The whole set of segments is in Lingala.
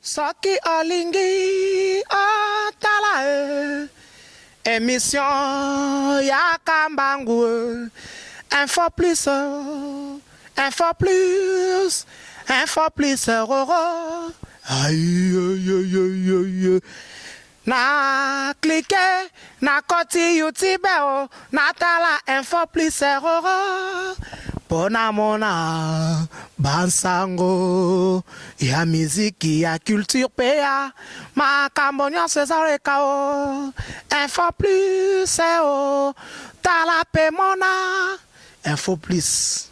Soki olingi otala e emission ya kambangu e info plus info plus info plus roro aïe na clique na koti youtube o natala info plus roro mpo namona bansango ya miziki ya culture mpe ya makambo nyonso ezoleka o info plus o tala mpe mona info plus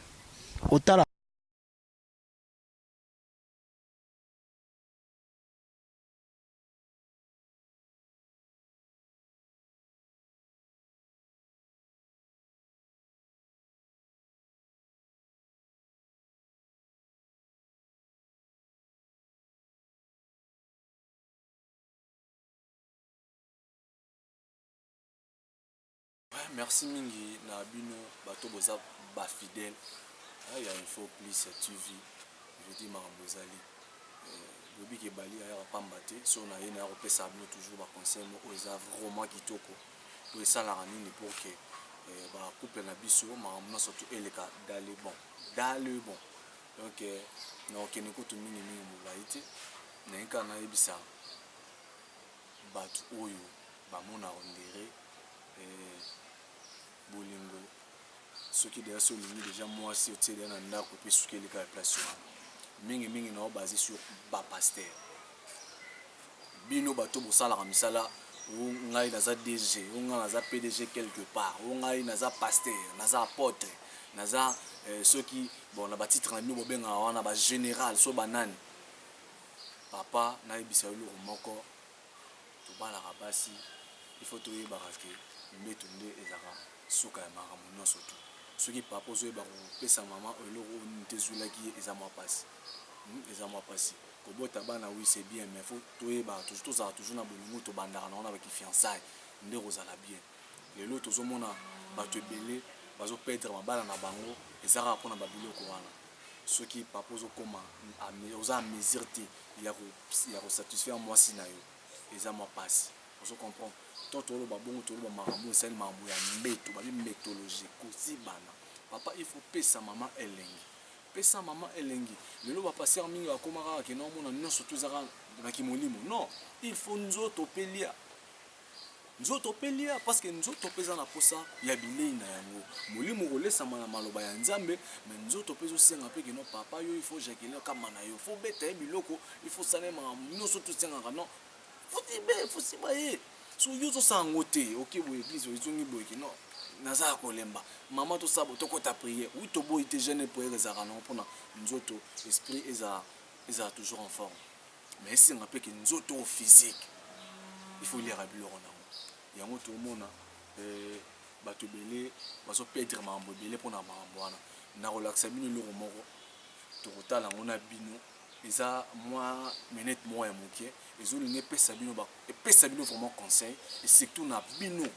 otala. Merci mingi na bino bato boza ba fidèle ya Info Plus TV. Je dis makambo ezali boyebi ke Bali ayaka pamba te, so na ye naya kopesa bino toujours ba conseil moko oyo eza vraiment kitoko po esalaka nini pour que ba couple na biso makambo nyonso tout eleka dans le bon, dans le bon. Donc nakokende kutu mingi mingi molai te, naye kaka nayebisa bato oyo bamonaka ondire bolingo soki deja so olingi deja mwasi otie deja na ndako mpe suki eleka ya place wana mingi mingi nao base sur ba pasteur bino bato bosalaka misala o ngai naza DG o ngai naza PDG quelque part o ngai naza pasteur naza apôtre naza eh, soki bon na batitre na bino bobengaka wana ba général so banani papa nayebisa yo eloko moko Tobalaka basi il faut toyebaka ke mbetu nde ezalaka suka ya makambo nionso tout. Soki papa ozoyeba kopesa maman eloko oyo nini te ezuelaki ye eza mwa pasi hum eza mwa pasi. Kobota bana oui c'est bien mais faut toyebaka toujours tozala toujours na bolingo tobandaka nango na ba ki fiançailles nde ekozala bien. Lelo tozomona batu ebele bazo perdre mabala na bango eza kaka pona ba biloko wana. Soki papa ozokoma oza en mesure te ya ko satisfaire mwasi na yo eza mwa pasi ozo comprendre to toloba bongo toloba makambo esali makambo ya mbeto babi mbetologie kozibana papa il faut pesa mama elengi pesa mama elengi lelo ba pasteur mingi bakoma kaka ke naomona nyonso to ezaka na kimolimo non il faut nzoto pe lia Nzoto pe lia parce que nzoto pe eza na posa ya bilei na yango. Molimo okolesama na maloba ya Nzambe mais nzoto pe ezosenga pe que non papa yo il faut Jacqueline akamba na yo, faut obeta ye biloko, il faut osala ye makambo nionso tout esengaka non faut tibe, faut siba ye. Soki yo ozosala yango te oke boye eglise ezongi boye que non naza ya kolemba maman tosala boye tokota prière. Oui toboyi te jeune et prière ezalaka nango pona nzoto esprit ezala ezala toujours en forme. Mais esenga pe ke nzoto oyo physique il faut eliaka biloko na yango. Yango tomona eh, bato ebele bazo perdre makambo ebele pona makambo wana. Nakolakisa bino eloko moko tokotala yango na bino eza mwa minute moko ya moke ezolinga epesa bino ba epesa bino vraiment conseil et surtout na bino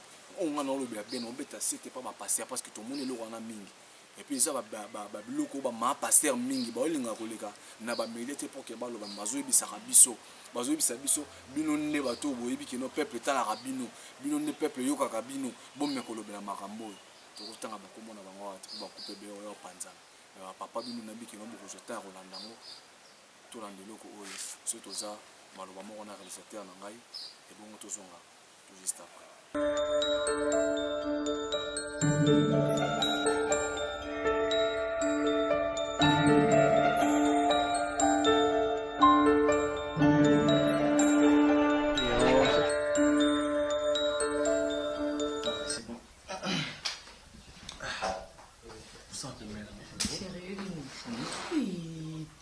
oyo nga naolobela bino obeta sete pa ba pasteur parce que tomoni eloko wana mingi. Et puis eza ba ba biloko ba ma pasteur mingi ba olinga koleka na ba media te pour que baloba bazo yebisaka biso bazo yebisa biso bino nde bato boyebi que no peuple etalaka bino bino nde peuple eyokaka bino bomeka kolobela makambo oyo tokotanga bakombo na bango awa te mpo bakupe ebele oyo panzana mais ba papa bino nayebi que no bokozwa temps ya kolanda yango tolanda eloko oyo soki toza maloba moko na realisateur na ngai ebongo tozonga tout juste après.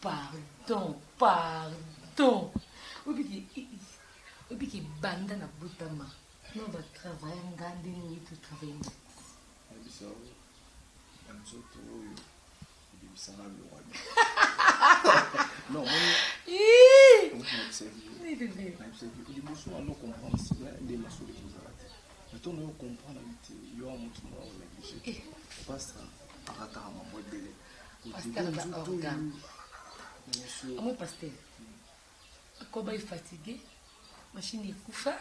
Pardon, pardon. Oyebi ke banda na botama no ba travailla nga ndenge oyebi to travaille nga. Nayebisa yo na nzoto oyo ebimisa nga biloko ya bien. Non, omoni nayebisa yo liboso wana comprendre nde masolo ekozala te. Mais ntango nayo comprendre abi te yo ya motu moko néglige te. Pasta akataka mambo ebele. Pasteur aza organe. Omoni pasteur. Koba e fatigue, machine ekufa.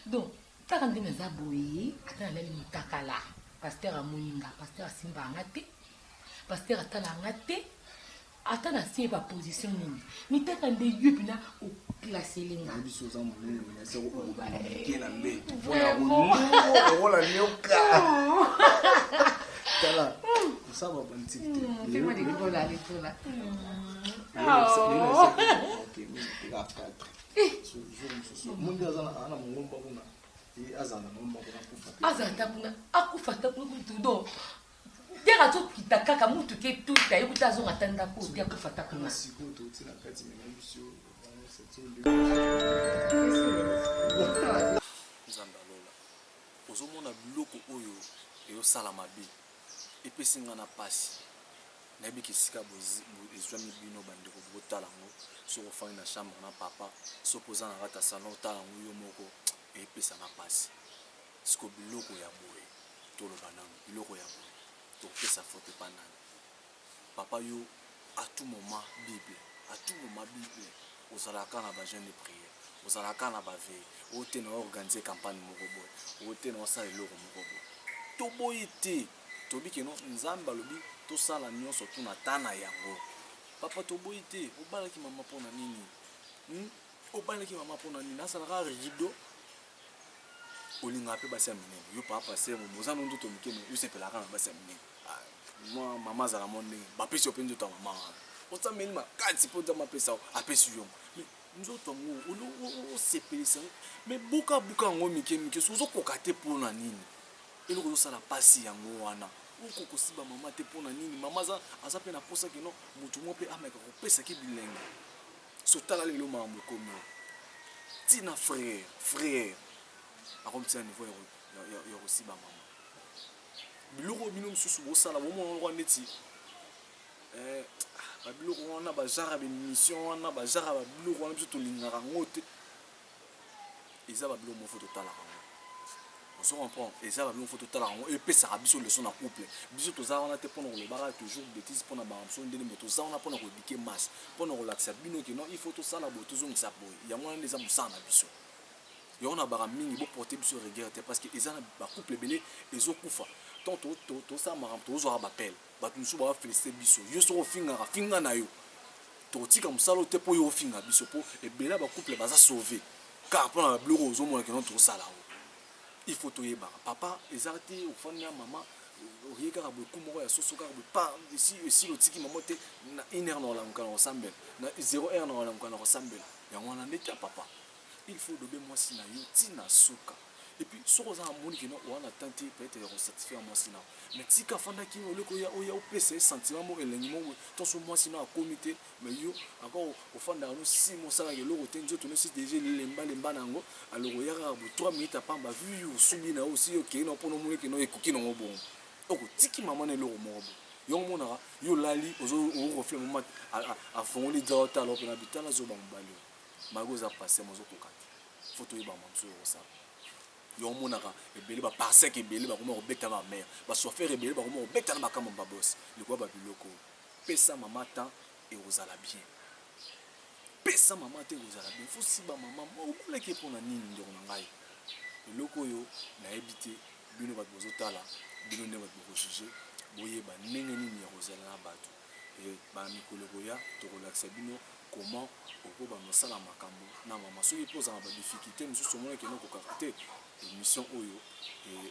Donc, taka nde naza boye, ata nalali mutakala. Pasteur amoni nga, pasteur asimba nga te. Pasteur atala nga te. Ata na sie ba position nini. Mitaka nde yo pina o classer nga. Biso oza monene mais nase okomike na mbeto. Vraiment. Lokola nyoka. Tala, kosala ba politique te. Fais-moi des gros là, les gros là. Mondi aza na mongomba kuna ye azala na mongomba kuna akufa te. Azala ata kuna akufa ata kuna kutu donc ndenge azokita kaka motuka etuta ye kuta azonga ata ndako te akufa ata kuna. Sikoyo touti na kati mema biso Nzambe alola ozomona biloko oyo eyosala mabe epesi nga na pasi nayebi ke esika ezwami bino bandeko botala yango soki ofandi na chambre na papa soki oza na kati ya salon otala yango yo moko epesa nga pasi siko biloko ya boye toloba nanu biloko ya boye tokopesa faute epa nani papa yo à tout moment bible à tout moment bible ozalaka na ba jeûne de prière ozalaka na ba veille oyo te na organiser campagne moko boye oyo te na osala eloko moko boye toboyi te tobi ke no nzambe alobi tosala nyonso tuna ta na yango papa toboyi te obalaki mama mpona nini hmm? Obalaki mama pona nini asalaka rideau olingaka mpe basi ya minene yo papa pasteur oza no nzoto mike me osepelaka na basi ya minene ah, mwa mama azala mwa ndenge bapesi yo mpe nzoto ya mama wana osameli makasi mpo nzambe apesa yo apesi yo me nzoto yango osepelisa me buka buka yango mike mike soki ozokoka te mpo na nini eloko ozosala mpasi yango wana okoki kosiba mama te mpo na nini mama aza mpe na mposa kino motu moko mpe ameka kopesaki bilenge So tala lelo makambo ekomi oyo. Tina frère, frère akomi tina niveau ya kosiba mama. Biloko bino mosusu bosala bomona lokola neti eh, ba biloko wana ba genre ya mission wana ba genre ya biloko wana biso tolingaka yango te. Eza ba biloko moko totalaka yango. Ozo comprendre? Eza ba biloko faut totala yango epesaka biso leçon na couple. Biso toza wana te pona kolobaka toujours betise pona ba biso ndenge mais toza wana pona ko éduquer masse, pona kolakisa bino que non il faut tosala boye tozongisa boye. Yango wana nde eza mosala na biso. Yango na baka mingi bo porter biso rigueur te parce que eza na ba couple ebele ezokufa. Tant to to tosala makambo tozwaka ba appel. Bato mosusu ba féliciter biso. Yo soki ofingaka finga na yo. Tokotika mosala oyo te mpo yo ofinga biso mpo ebele ya ba couple baza sauver. Kaka pona ba biloko ozo mona que non tozo sala yango. Il faut toyebaka papa eza te ofandi na mama oye kaka boye coup moko ya soso kaka boye pa esi esili otiki mama te na une heure na olamuka na kosambela na zero heure na olamuka na kosambela yango wana nde te papa il faut dobe mwasi na yo ti na suka et puis soki oza na moni que non oza na temps te peut-être ya kosatisfaire mwasi na mais tika afanda kimia oleki oya oya opesa ye sentiment moko elengi moko boye to so mwasi na akomi te Mais yo encore ofandaka no sima osalaka eloko te nzoto no si deja elemba lemba na yango alors oya kaka bo 3 minutes ya pamba vu osubi na yo osi okei na mpona omoni keno ekoki nango bongo okotiki mama na eloko moko bo yango omonaka yo olali ozo mama afongoli dra otala opena bitala zoba mobali oyo malgre oza passe mozokoka te fo toyeba mama mosusu okosala yo omonaka ebele ba parsec ebele bakoma kobeta ba mare ba soifere ebele bakoma kobeta na makambo babos likoya babiloko Pesa mama temps ekozala bien. Pesa mama temps ekozala bien. Faut siba mama. Obalaki ye pona nini ndeko na ngai? Eloko oyo nayebi te bino bato bozotala bino nde bato boko juger boyeba ndenge nini ya kozala na bato. Et ba mikolo ekoya tokolakisa bino comment okobanda osala makambo na mama. Soki mpe ozala na ba difficulté mosusu omona kende okokaka te émission oyo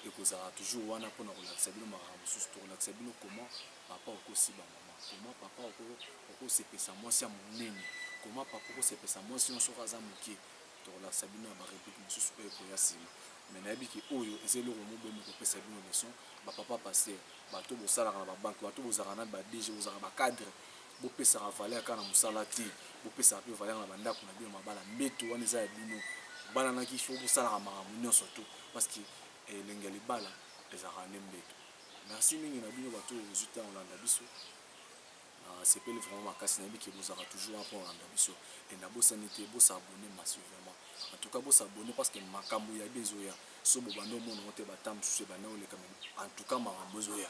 ekozala toujours wana mpona kolakisa bino makambo mosusu. Tokolakisa bino comment Papa oko siba maman comment papa oko oko sepelisa mwasi ya munene comment papa oko sepelisa mwasi no soki aza mukie toko lakisa bino na ba rubrique mususu oyo ekoya sima mais nayebi ke oyo eza eloko moko boye ekopesa bino leçon ba papa pasteur bato bosalaka na ba banque bato bozalaka na ba DG bozalaka ba cadre bopesaka valeur kaka na mosala te bopesaka pe valeur na ba ndako na bino mabala mbeto wana eza ya bino balanaki faut bosalaka makambo nyonso tout parce que elengi ya libala ezalaka nde mbeto. Merci mingi na bino bato oyo bozwi temps kolanda biso. Nasepeli vraiment makasi, nayebi ke bozalaka toujours wana mpo kolanda biso. Et nabosani te, bo s'abonner massivement. En tout cas, bo s'abonner parce que makambo ya bien ezoya. So bobanda omona yango te, ba temps mosusu ebanda koleka, mais en tout cas makambo ezoya.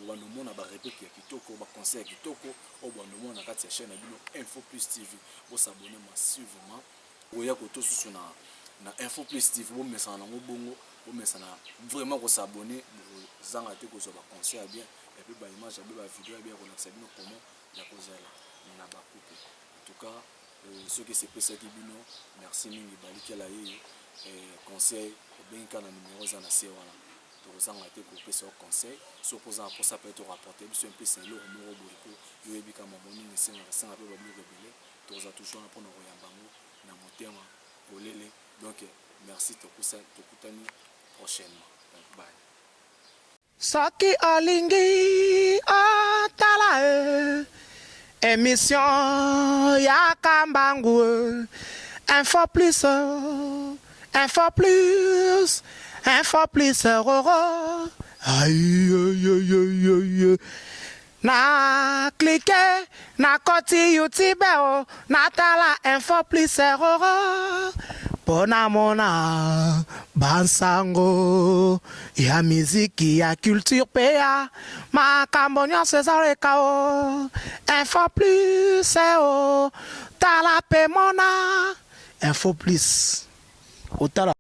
Bobanda omona ba rubrique ya kitoko, ba conseil ya kitoko oyo bobanda omona na kati ya chaîne na bino Info Plus TV. Bo s'abonner massivement. Oya koto susu na na Info Plus TV, bomesana nango bongo, bomesana vraiment ko s'abonner, bokozanga te kozwa ba conseil ya bien et puis ba image ya bien, ba video ya bien ya kolakisa bino comment ya kozala na ba couple. En tout cas, euh, soki esepesaki bino, merci mingi balikela ye eh, conseil obengi kaka na numero eza na se wana. Tokozanga te kopesa yo conseil soki oza na posa peut-être o rapporter biso un plus na eloko moko boye po yo oyebi kaka mambo nini esengaka esengaka pe ba biloko ebele tokozala toujours wana pona koyamba yango na motema polele donc merci tokutani prochainement donc bye. Soki olingi otala eh, emission ya kambangu eh, info plus eh, info plus info plus roro aïe aïe aïe na clique na koti youtube o natala info plus roro mpo namona bansango ya miziki ya culture mpe ya makambo nyonso ezoleka o info plus o tala mpe mona info plus otala.